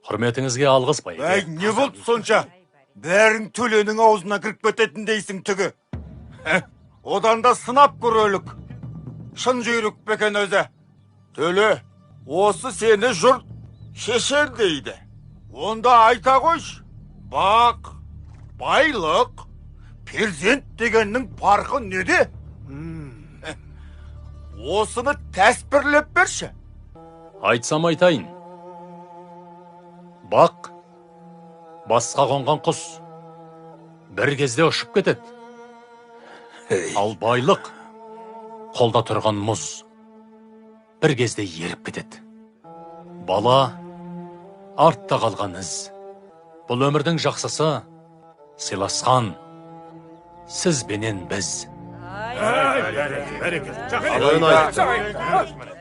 Құрметіңізге алғыс, байеке. Әй, не болды сонша? Бәрің Төленің аузына кіріп кететіндейсің түгі. Одан да сынап көрелік. Шын жүйрік пе екен өзі? Төле, осы сені жұрт шешен дейді. Онда айта қойшы. Бақ, байлық, перзент дегеннің парқы неде? Осыны тәспірлеп берші. Айтсам айтайын. Бақ, басқа қонған құс, бір кезде ұшып кетеді. Ал байлық, қолда тұрған мұз, бір кезде еріп кетеді. Бала, артта қалған із. Бұл өмірдің жақсысы, сыйласқан сіз бенен біз. Абайын айтты.